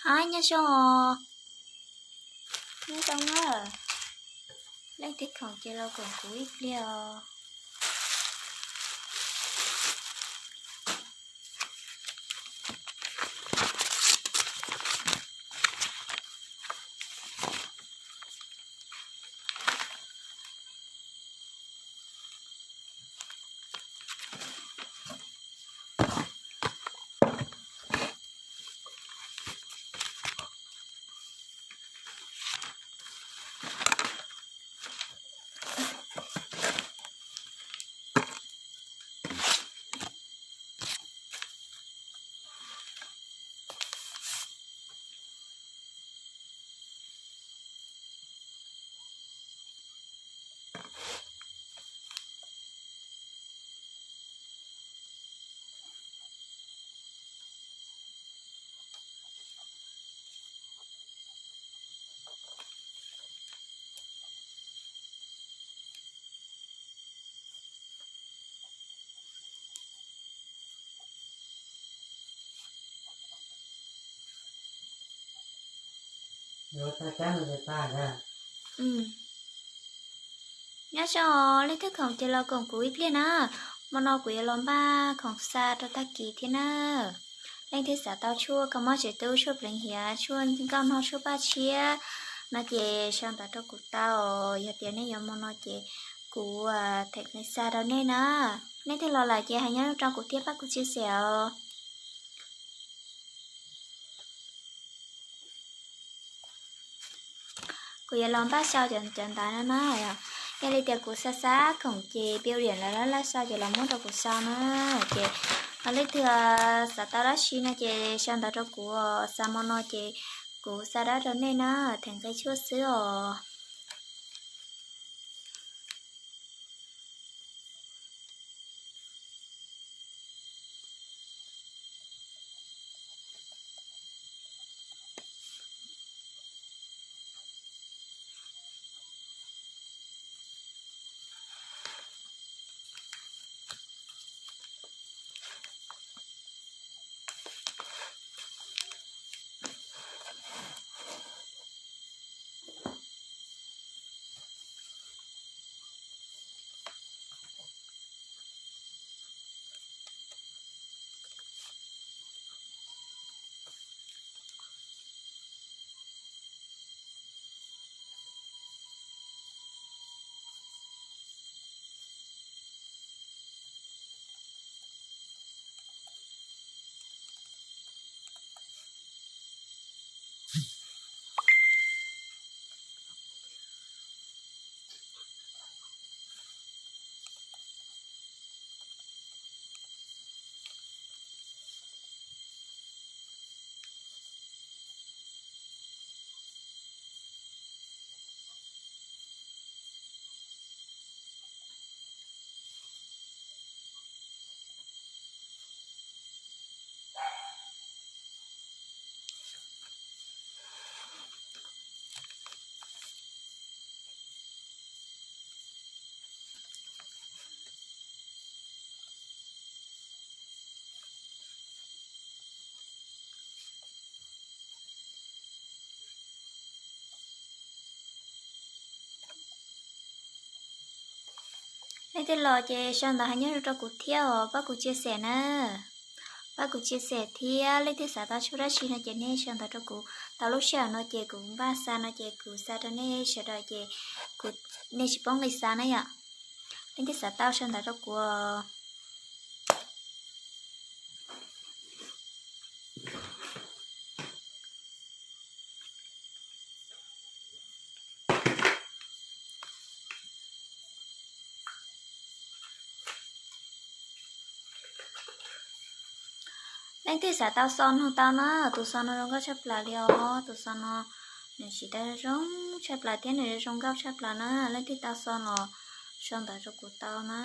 Ab, nyob zoo os. Nyob zoo na. Leej twg khoom ces los koom kuv ib pliag os. Nyob zoo, leej twg khoom ces los koom kuv ib pliag na. Hmo no kuv yuav los npaj khoom xa rau tag kis thiab na. Leej twg xav tau tshuaj kho mob tsev tub, tshuaj pleev hiav, tshuaj nkauj nog, tshuaj paj tshiab no ces sau ntawv rau kuv tau. Yog tias nej yuav hmo no ces kuv them nqi xa rau nej na. Leej twg los lawm ces hais nyob rau kuv thiab pab kuv chia sẻ os. Kuv yuav los npaj sau cov ntawv no na. Yog li tias kuv xa xa khoom ces piv diam lawv laj laj sau ces los muab rau kuv sau na. Ces leej twg xav tau dab tsi no ces sau ntawv rau kuv, xa hmo no ces kuv xa dab rau nej na, them nqi tshuaj xwb os. Leej twg los ces sau ntawv hais nyob rau kuv thiab os, pab kuv chia sẻ na. Pab kuv chia sẻ thiab, leej twg xav tau tshuaj dab tsi no ces nej sau ntawv rau kuv tau lub sij hawm no ces kuv npaj xa no ces kuv xa rau nej sawv daws ces kuv, nej tsis poob nqi xa na yom. Leej twg xav tau sau ntawv rau kuv. Leej twg xav tau xo no tau na, tus xo no zoo nkauj tshaj plaws li os, tus xo no nws tsis tau zoo tshaj plaws thiab nws zoo nkauj tshaj plaws na, leej twg tau xo los sau ntawv rau kuv tau na.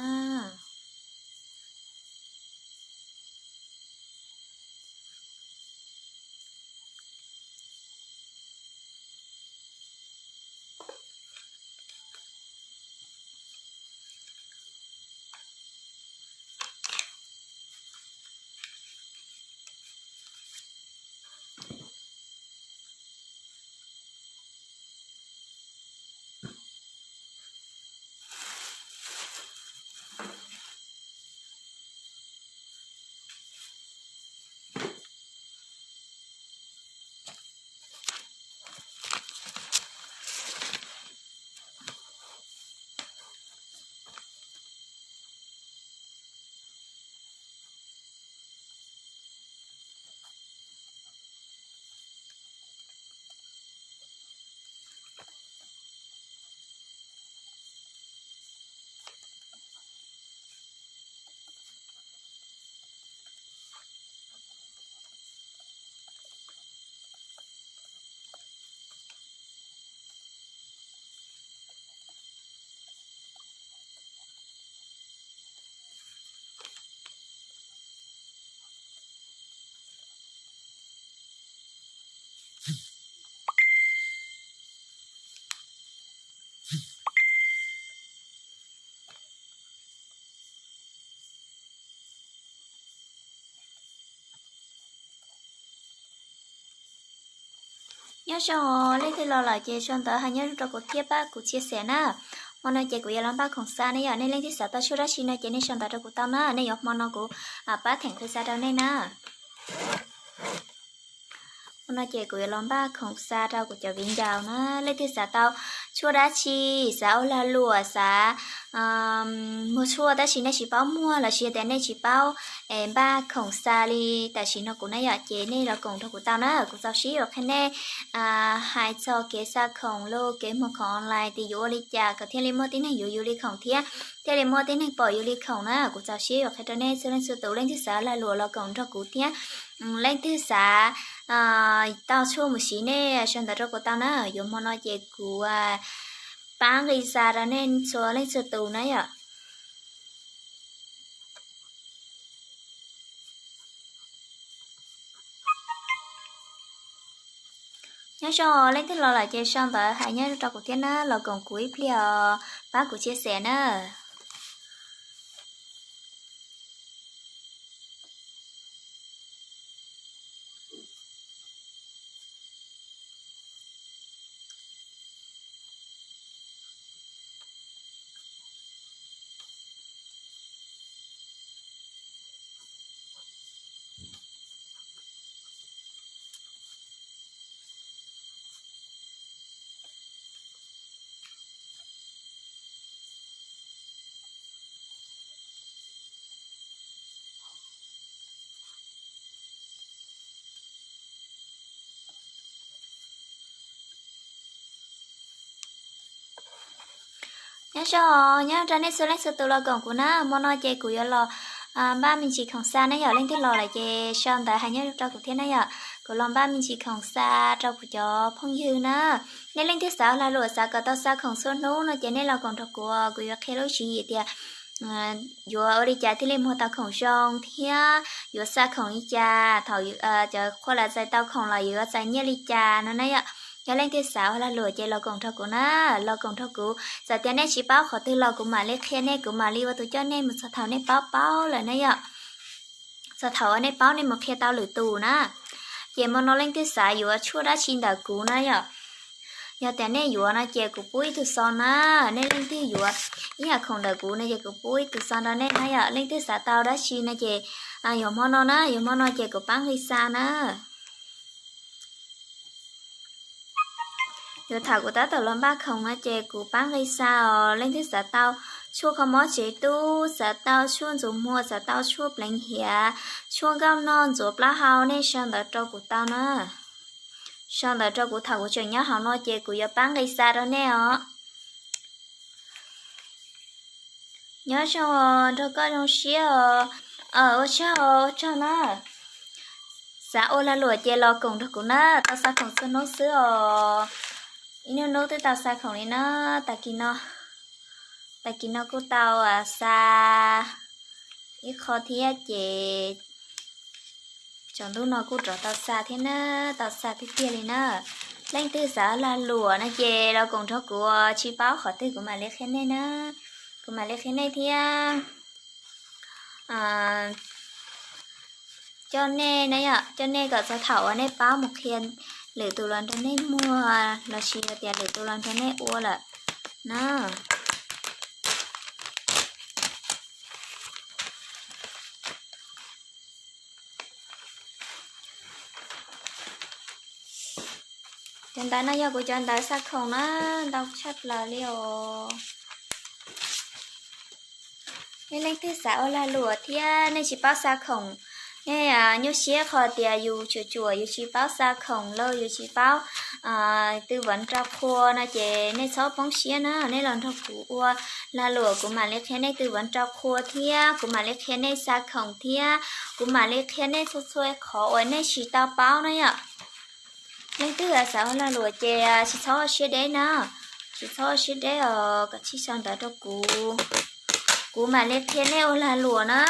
Nyob zoo, leej twg los lawm ces sau ntawv hais nyob zoo rau kuv thiab pab kuv chia sẻ na. Hmo no ces kuv yuav los npaj khoom xa ne yom, nej leej twg xav tau tshuaj dab tsi no ces nej sau ntawv rau kuv tau na, nej yuav hmo no kuv pab theem qis xa rau nej na. Hmo no ces kuv yuav los npaj khoom xa rau kuv cov viv ncaus na, leej twg xav tau tshuaj dab tsi, xav ua lag luam, xav muag tshuaj tab sis nej tsis paub muag los sis tias nej tsis paub es npaj khoom xa li tam sim no kuv na yom, ces nej los koom nrog kuv tau na, kuv txaus siab yuav qhia nej hais txog kev xa khoom los kev muag khoom online tias yuav ua li cas kom thiaj li muaj tib neeg yuav yus li khoom thiab thiaj li muaj tib neeg pom yus li khoom na, kuv txaus siab yuav qhia rau nej txhua leej txhua tus, leej twg xav lag luam los koom nrog kuv thiab leej twg xav tau tshuaj mus siv nej sau ntawv rau kuv tau na, yuav hmo no ces kuv pab nqis xa rau nej txhua leej txhua tus na yom. Nyob zoo, leej twg los lawm ces sau ntawv hais nyob zoo rau kuv thiab na, los koom kuv ib pliag os, pab kuv chia sẻ na. Nyob zoo, nyob rau nej txhua leej txhua tus los koom kuv na, hmo no ces kuv yuav los npaj me ntsis khoom xa na yom, leej twg los lawm ces sau ntawv hais nyob zoo rau kuv thiab na yom, kuv los npaj me ntsis khoom xa rau kuv cov phooj ywg na. Nej leej twg xav lag luam xav kom tau xa khoom txhua hnub no ces nej los koom nrog kuv, kuv yuav qhia lub tswv yim tias yuav ua li cas thiaj li muag tau khoom zoo thiab yuav xa khoom li cas, thaum cov qhua lawv txais tau khoom los yuav txais nyiaj li cas no na yom. Yog leej twg xav ua lag luam ces los koom nrog kuv na, los koom nrog kuv, txawm tias nej tsis paub qhov twg los kuv mam li qhia nej, kuv mam li ua tus coj nej mus txog thaum nej paub paub lawm na yom. Txog thaum uas nej paub nej mus qhia tau lwm tus na. Ces hmo no leej twg xav yuav tshuaj dab tsi ntawm kuv na yom, yog tias nej yuav no ces kuv pub ib tug xov na, nej leej twg yuav ib yam khoom ntawm kuv no ces kuv pub ib tug xov rau nej na yom, leej twg xav tau dab tsi no ces yuav hmo no na, yuav hmo no ces kuv pab nqis xa na. Yuav thaum kuv tab tom los npaj khoom no ces kuv pab nqis xa os, leej twg xav tau tshuaj kho mob tsev tub, xav tau tshuaj ntxuav muag, xav tau tshuaj pleev hiav, tshuaj nkauj nog ntxuav plaub hau nej sau ntawv rau kuv tau na. Sau ntawv rau kuv thaum kuv tseem nyob hauv no ces kuv yuav pab nqis xa rau nej os. Nyob zoo os, nrog koj zoo siab os. Ua tsaug, ua tsaug na. Xav ua lag luam ces los koom nrog kuv na, tau xa khoom txhua hnub xwb os. Ib hnub hnub twb tau xa khoom li na, tag kis no, tag kis no kuj tau xa ib qho thiab ces tsaus ntuj no kuj rov tau xa thiab na, tau xa tiag tiag li na. Leej twg xav lag luam no ces los koom nrog kuv, tsis paub qhov twg kuv mam li qhia nej na, kuv mam li qhia nej thiab coj nej na yom, coj nej kom txog thaum uas nej paub mus qhia lwm tus los nrog nej muag los sis tias lwm tus los nrog nej ua lawm na. Cov ntawv no yog kuv cov ntawv xa khoom na, ntau tshaj plaws li os. Nej leej twg xav ua lag luam thiab nej tsis paub xa khoom, nej nyuaj siab qhov tias yus tsuam tsuam yus tsis paub xa khoom los yus tsis paub tư vấn rau qhua no ces nej txhob poob siab na, nej los nrog kuv ua lag luam kuv mam li qhia nej tư vấn rau qhua thiab kuv mam li qhia nej xa khoom thiab kuv mam li qhia nej txhua txhua qhov uas nej tsis tau paub na yom. Leej twg xav ua lag luam ces tsis txhob ua siab deb na, tsis txhob ua siab deb os, kom txhij sau ntawv rau kuv, kuv mam li qhia nej ua lag luam na.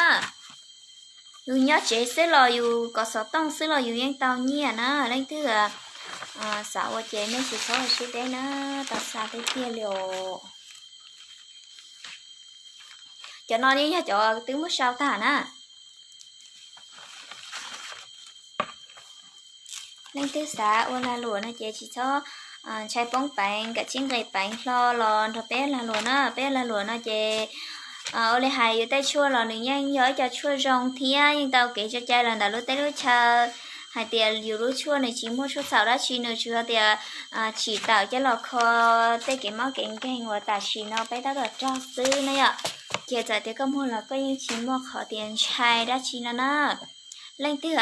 Yus nyob tsev xwb los yus kov xov tooj xwb los yus yeej tau nyiaj na. Leej twg xav ua ces nej tsis txhob ua siab deb na, tau xa tiag tiag li os. Cov no yeej yog cov twb muab sau tag na. Leej twg xav ua lag luam no ces tsis txhob ntshai poob peev, kav tsij nqis peev hlo los nrog peb lag luam na. Peb lag luam no ces ua li hais yus tej tshuaj los nws yeej yog ib co tshuaj zoo thiab yeej tau kev tso cai los ntawm lub teb lub chaw hais tias yus lub tshuaj nws tsis muaj tshuaj txhaum dab tsi, nws tsuas yog tias tsim tawm coj los kho tej kev mob kev nkeeg uas tam sim no peb tab tom raug xwb na yom. Ces txawm tias koj muag los koj yeej tsis muaj qhov tias ntshai dab tsi no na. Leej twg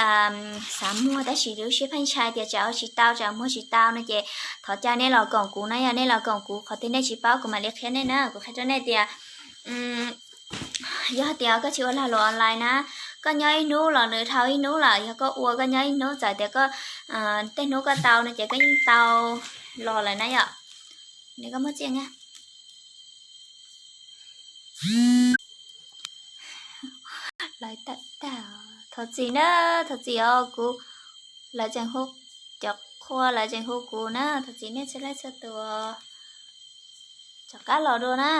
xav muag tab sis lub siab pheej ntshai tias tsam ua tsis tau tsam muag tsis tau no ces thov caw nej los koom kuv na yom. Nej los koom kuv, qhov twg nej tsis paub kuv mam li qhia nej na. Kuv qhia rau nej tias yog tias koj tsis ua lag luam online na, koj nyob ib hnub los nws dhau ib hnub lawm. Yog koj ua koj nyob ib hnub, txawm tias koj tej hnub koj tau no ces koj yeej tau los lawm na yom. Nws koj muab txiaj na. Lawv tawm tag, thov txim na, thov txim os kuv. Lawv tseem hu, cov qhua lawv tseem hu kuv na, thov txim nej txhua leej txhua tus. Rov qab los dua na.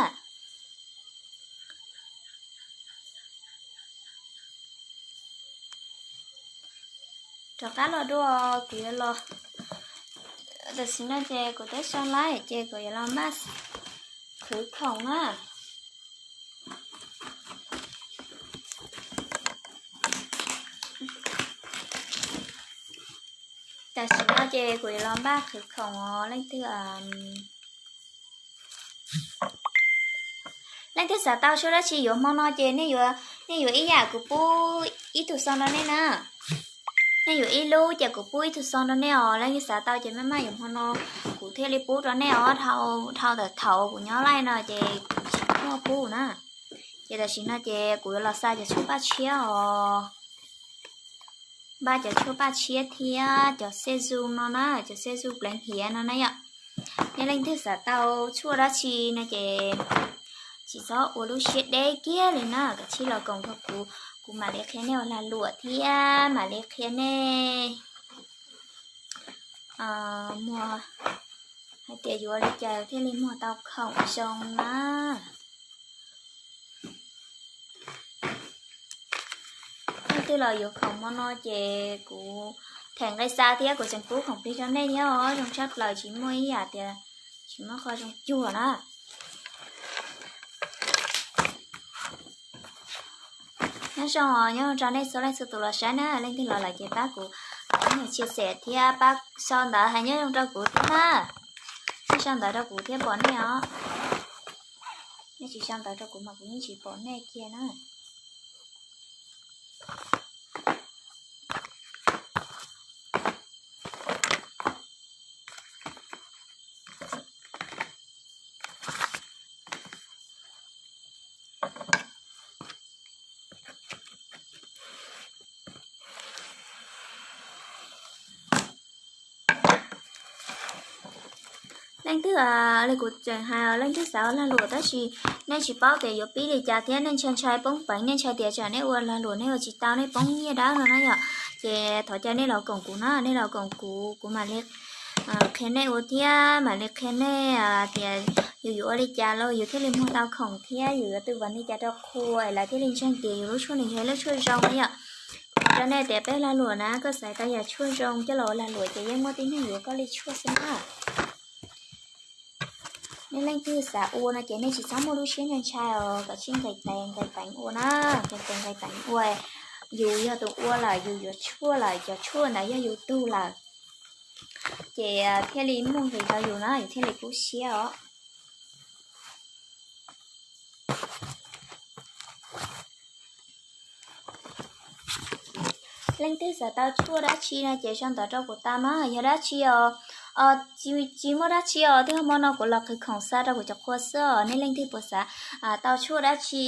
Rov qab los dua, kuv yuav los. Tam sim no ces kuv twb sau laib ces kuv yuav los npaj qhwv khoom na. Tam sim no ces kuv yuav los npaj qhwv khoom os leej twg. Leej twg xav tau tshuaj dab tsi yuav hmo no ces nej yuav ib yam kuv pub ib tug xoo rau nej na. Nej yuav ib lub ces kuv pub ib tug xoo rau nej os. Leej twg xav tau ces maj maj yuav hmo no kuv thiaj li pub rau nej os. Dhau ntawm thaum kuv nyob laij no ces kuv tsis muaj pub na. Ces tam sim no ces kuv yuav los xa cov tshuaj paj tshiab os. Npaj cov tshuaj paj tshiab thiab cov xej zu no na, cov xej zu pleev hiav no na yom. Nej leej twg xav tau tshuaj dab tsi no ces tsis txhob ua lub siab deb kiag li na, kav tsij los koom nrog kuv, kuv mam li qhia nej ua lag luam thiab mam li qhia nej muag hais tias yuav ua li cas thiaj li muag tau khoom zoo na. Leej twg los yuav khoom hmo no ces kuv them nqe xa thiab kuv tseem pub khoom plig rau nej thiab os. Zoo tshaj plaws, tsis muaj ib yam tias tsis muaj qhov zoo cuag na. Nyob zoo, nyob zoo rau nej txhua leej txhua tus los saib na, leej twg los lawm ces pab kuv, pab nias chia sẻ thiab pab sau ntawv hais nyob zoo rau kuv thiab na. Nej sau ntawv rau kuv thiab pom nej os. Nej tsis sau ntawv rau kuv mas kuv yeej tsis pom nej kiag na. Leej twg, li kuv tseem hais, leej twg xav ua lag luam tab sis nej tsis paub tias yuav pib li cas thiab nej ntshai ntshai poob peev, nej ntshai tias tsam nej ua lag luam nej ua tsis tau nej poob nyiaj dawb no na yom, ces thov caw nej los koom kuv na, nej los koom kuv, kuv mam li qhia nej ua thiab mam li qhia nej tias yus yuav ua li cas los yus thiaj li muag tau khoom thiab yus yuav twv vas li cas rau qhua es lawv thiaj li ntseeg tias yus lub tshuaj nws yog lub tshuaj zoo na yom. Rau nej tias peb lag luam na, koj xaiv tau yam tshuaj zoo coj los ua lag luam ces yeej muaj tib neeg yuav koj li tshuaj xwb na. Nej leej twg xav ua no ces nej tsis txhob muaj lub siab ntshai os, koj tsij nqis tes nqis peev ua na, nqis tes nqis peev ua. Yus yog tus ua lawm, yus yuav tshuaj lawm, cov tshuaj ntawd yog yus tug lawm, ces thiaj li muaj nqis rau yus na, yus thiaj li kub siab os. Leej twg xav tau tshuaj dab tsi no ces sau ntawv rau kuv tau na, yog dab tsi os, tsis muaj dab tsi os, twb hmo no kuv los qhwv khoom xa rau kuv cov qhua xwb os. Nej leej twg puas xav tau tshuaj dab tsi,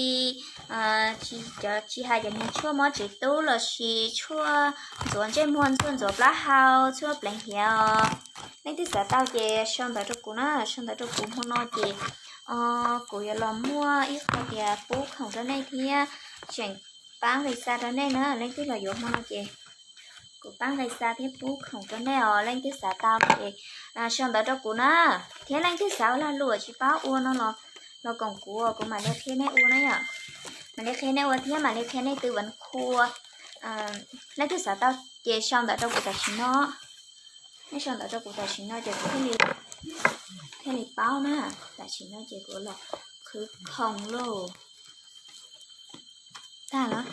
cov tsis hais cov niag tshuaj mob tsev tub los sis tshuaj ntxuav ntsej muag, tshuaj ntxuav plaub hau, tshuaj pleev hiav os, leej twg xav tau ces sau ntawv rau kuv na, sau ntawv rau kuv hmo no ces kuv yuav los muaj ib qho tias pub khoom rau nej thiab tseem pab nqis xa rau nej na. Leej twg los yuav hmo no ces Kuv pab nqis xa thiab pub khoom rau nej os, leej twg xav tau ces sau ntawv rau kuv na, thiab leej twg xav ua lag luam tsis paub ua no los, los koom kuv, kuv mam li qhia nej ua na yom. Mam li qhia nej ua thiab mam li qhia nej tư vấn khua. Leej twg xav tau ces sau ntawv rau kuv tam sim no. Nej sau ntawv rau kuv tam sim no ces kuv thiaj li paub na. Tam sim no ces kuv los qhwv khoom lauj. Tag los.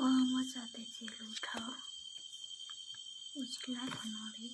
Ua muab txog tes txiv hlub dhau, ua tsis laib qhov no li.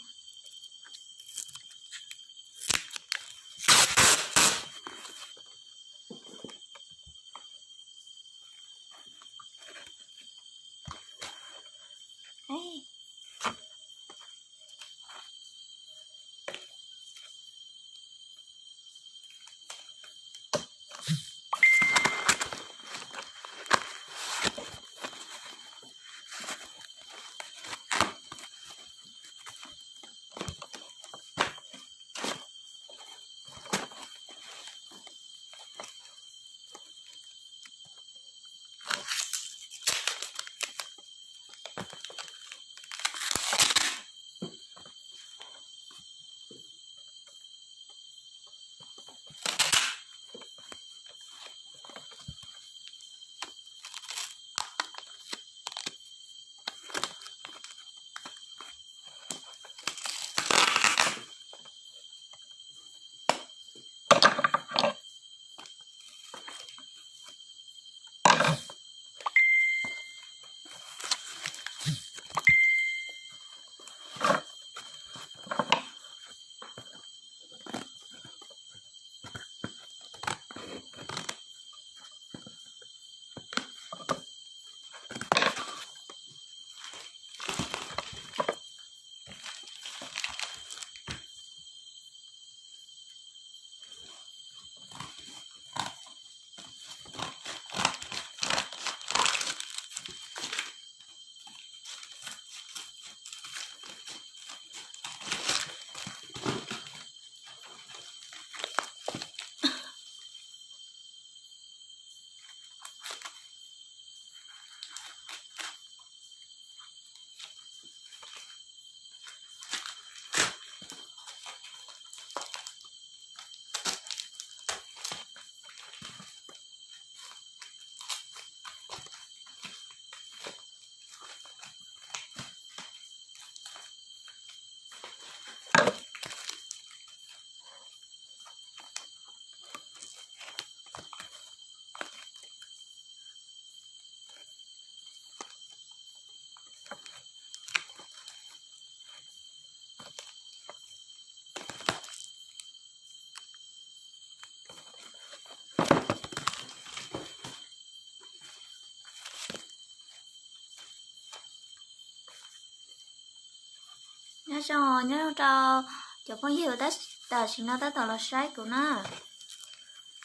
Nyob zoo, nyob zoo rau cov phooj ywg tam sim no tab tom los saib kuv na.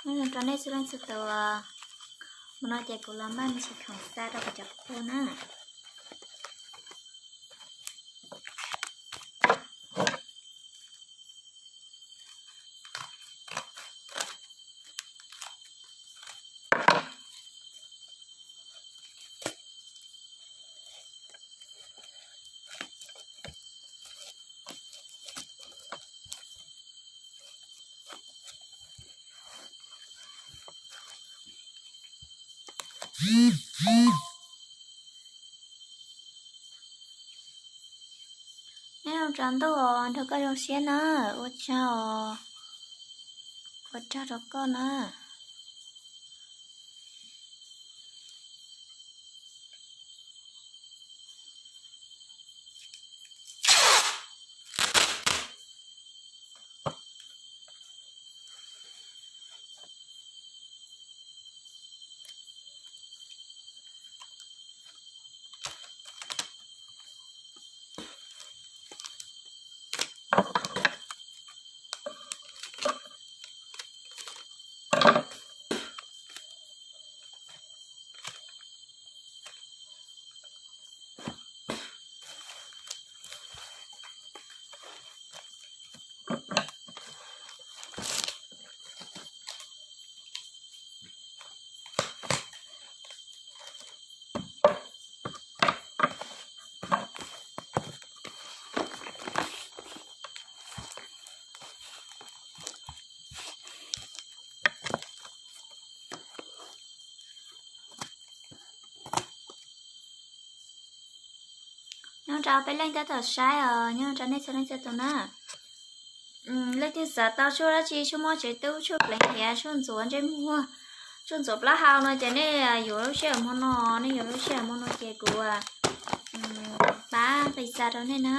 Nyob zoo rau nej txhua leej txhua tus. Hmo no ces kuv los npaj me ntsis khoom xa rau kuv cov qhua na. Nyob zoo tsaus ntuj os, nrog koj zoo siab na, ua tsaug, ua tsaug rau koj na. Nyob rau peb leej tab tom saib os, nyob rau nej txhua leej txhua tus na. Leej twg xav tau tshuaj dab tsi, tshuaj muaj tsev tub, tshuaj pleev hiav, tshuaj ntxuav ntsej muag, tshuaj ntxuav plaub hau no ces nej yuav lub sij hawm hmo no, nej yuav lub sij hawm hmo no ces kuv pab nqis xa rau nej na.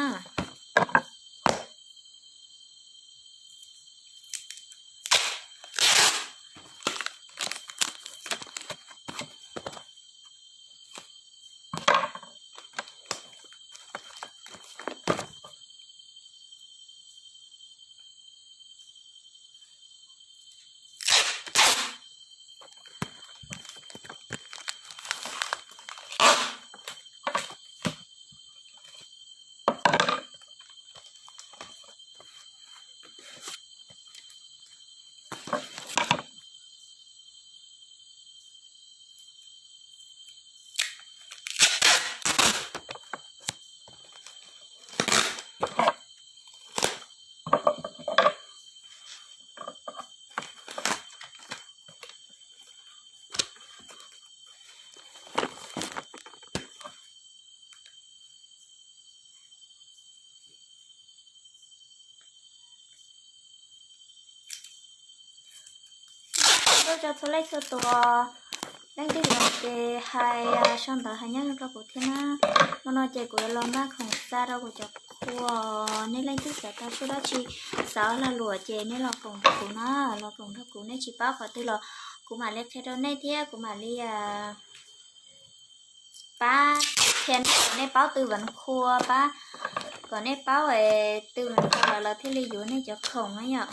Ua tsaug txhua leej txhua tus, leej twg los ces hais sau ntawv hais nyob zoo rau kuv thiab na. Hmo no ces kuv yuav los npaj khoom xa rau kuv cov qhua. Nej leej twg xav tau tshuaj dab tsi, xav lag luam ces nej los koom rau kuv na, los koom rau kuv, nej tsis paub qhov twg los kuv mam li qhia rau nej thiab kuv mam li pab qhia nej kom nej paub twv vas qhua, pab kom nej paub twv vas qhua lawm lawv thiaj li yuav nej cov khoom na yom.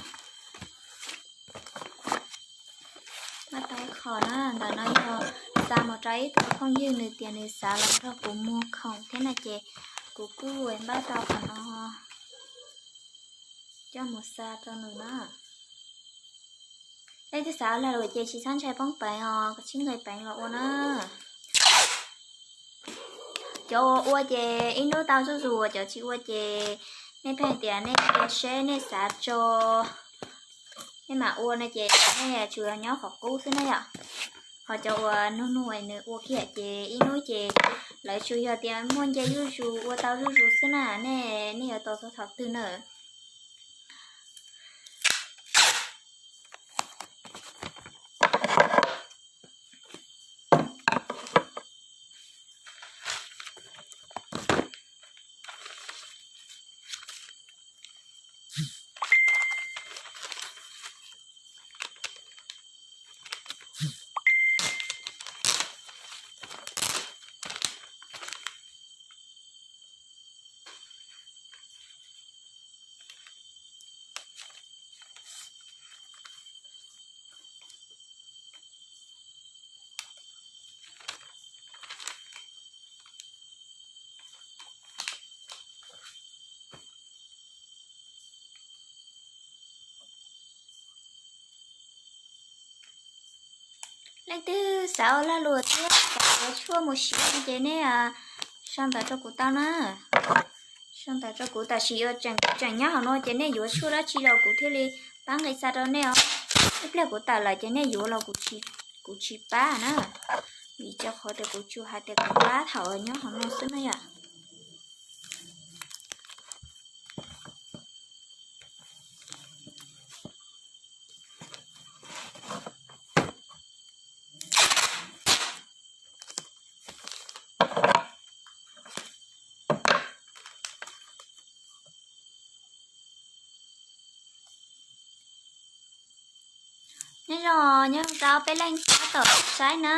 Npaj tau qhov na, ntawm no yog xa mus rau ib tug phooj ywg nws tias nws xav los nrog kuv muag khoom thiab na ces kuv kuj npaj tau qhov no coj mus xa rau nws na. Leej twg xav lag luam ces tsis txhob ntshai poob peev os, koj tsis nqis peev los ua na. Cov uas ua ces ib hnub tau zuj zus, cov tsis ua ces nej pheej tias nej cia seb nej xav tso nej mam ua no ces nej tsuas nyob qhov qub xwb na yom. Ho cov uas nug nug nws ua kiag ces ib hnub ces lawv tsuas yog tias muaj nce zuj zus ua tau zuj zus xwb na, nej nej yuav tos txog thaum twg na. Leej twg xav ua lag luam thiab xav yuav tshuaj mus siv no ces nej sau ntawv rau kuv tau na. Sau ntawv rau kuv, tam sim yuav tseem nyob hauv no ces nej yuav tshuaj dab tsi los kuv thiaj li pab nqis xa rau nej os. Ib pliag kuv tawm lawm ces nej yuav los kuv tsis pab na, vim rau qhov tias kuv tsuas hais tias kuv pab thaum nyob hauv no xwb na yom. Nyob zoo, nyob zoo rau peb leej tab tom saib na.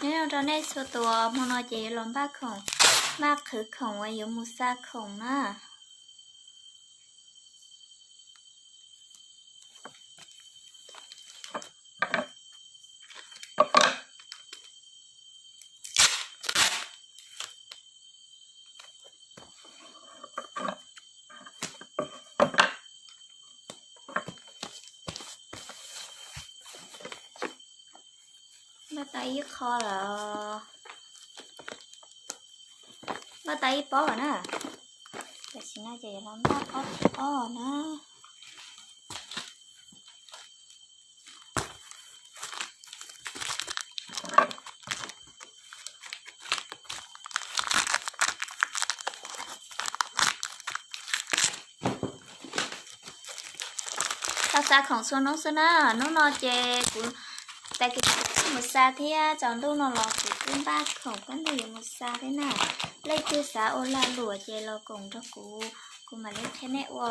Nyob zoo rau nej txhua tus, hmo no ces yuav los npaj khoom, npaj qhwv khoom uas yuav mus xa khoom na. Npaj tau ib qho lawm, npaj tau ib pob lawm na. Tam sim no ces yuav los npaj pob thib ob na. Tau xa khoom txhua hnub xwb na, hnub no ces kuv tag kis kuv twb mus xa thiab, tsaus ntuj no los kuv twb npaj khoom kab ntug yuav mus xa thiab na. Leej twg xav ua lag luam ces los koom nrog kuv, kuv mam li qhia nej ua.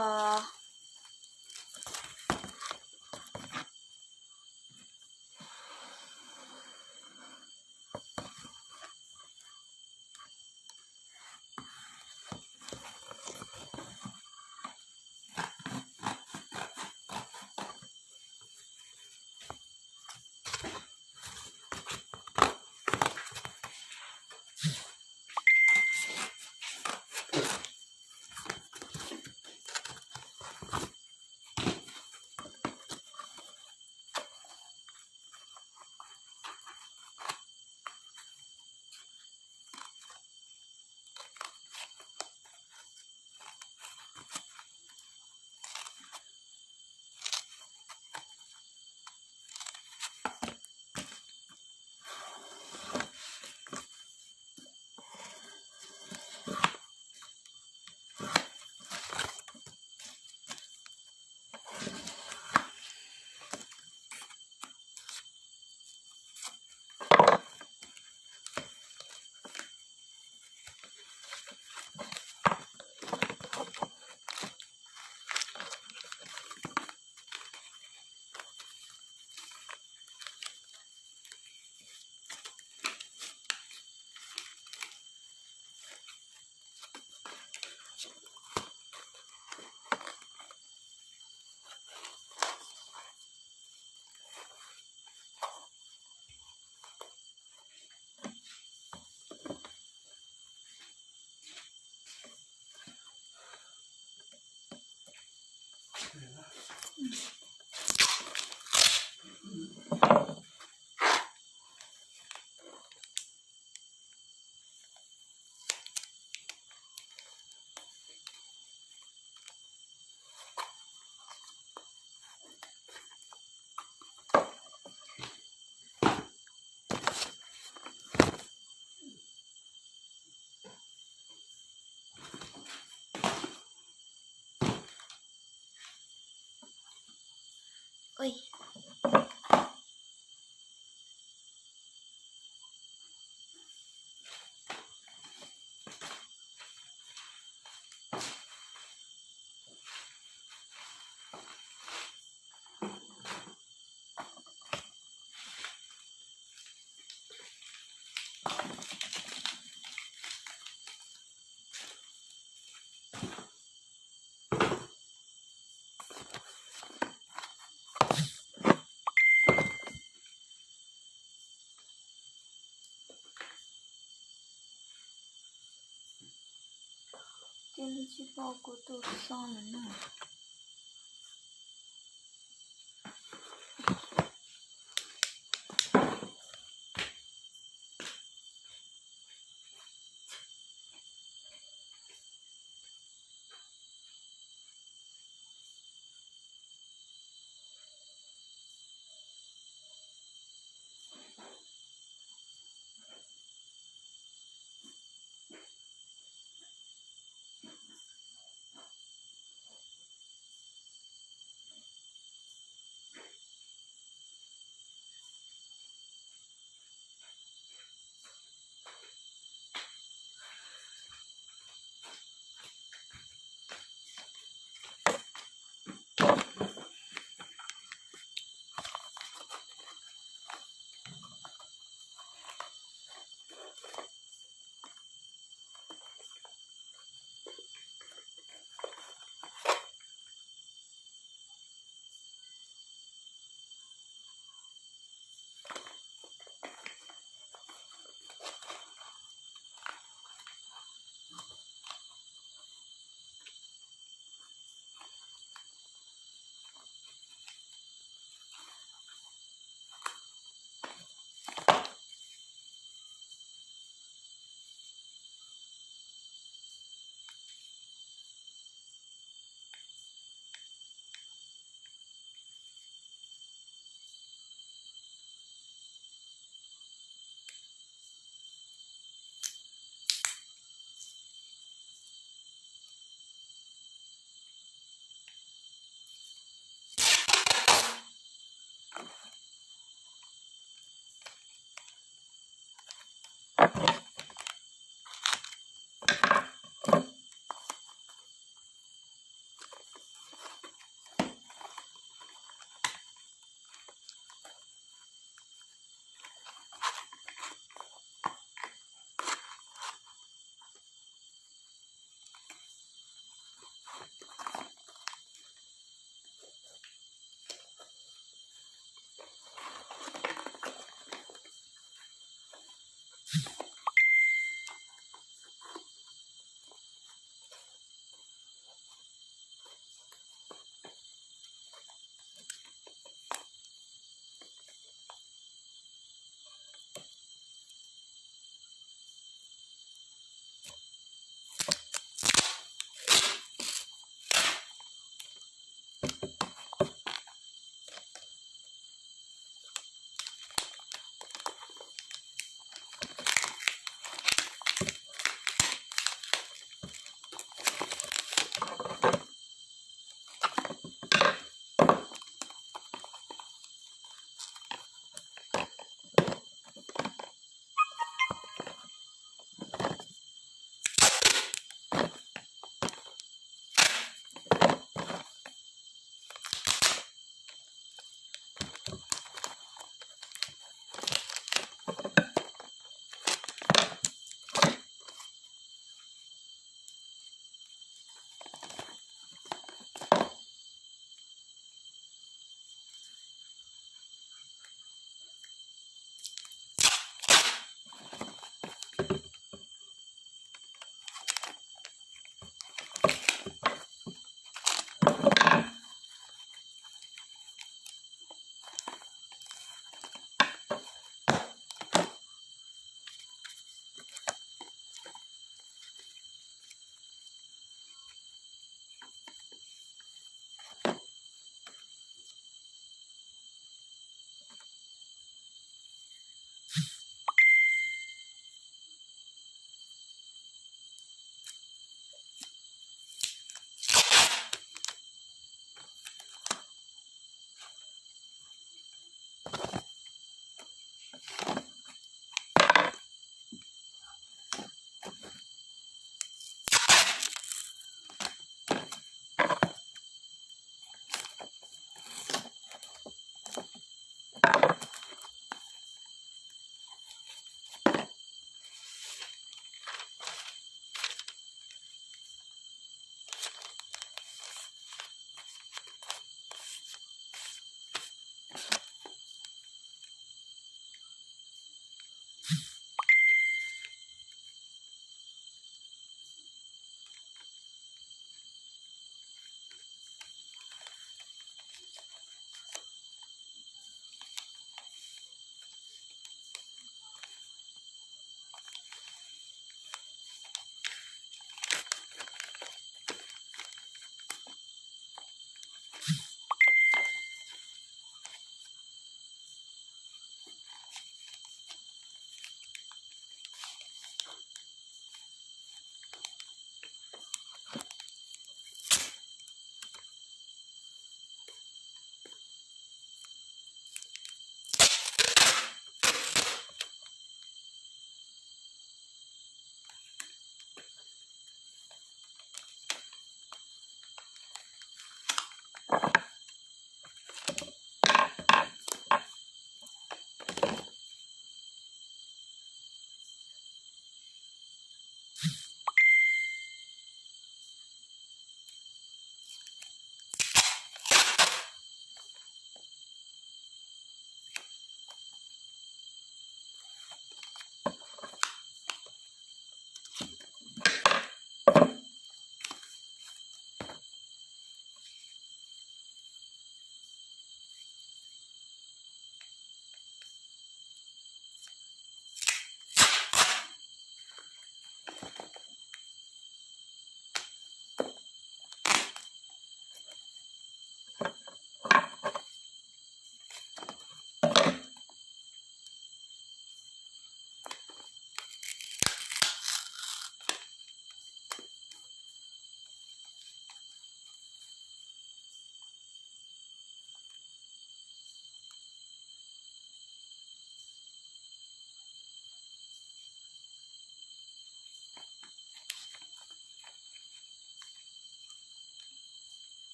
Cia li tsis pom kuv tus xov lawm na.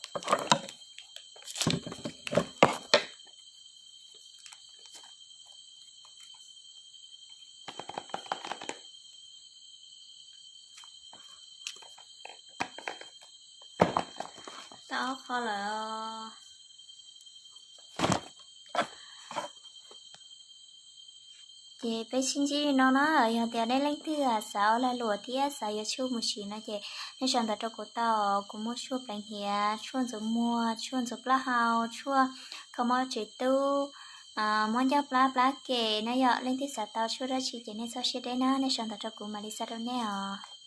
Tau ob qho lawm. Ces peb sib ntsib li no na, yog tias nej leej twg xav ua lag luam thiab xav yuav tshuaj mus siv no ces nej sau ntawv rau kuv tau, kuv muaj tshuaj pleev hiav, tshuaj ntxuav muag, tshuaj ntxuav plaub hau, tshuaj kho mob tsev tub, mob ncauj plab plab kem na yom. Leej twg xav tau tshuaj dab tsi ces nej txhob siab deb na, nej sau ntawv rau kuv mam li xa rau nej os.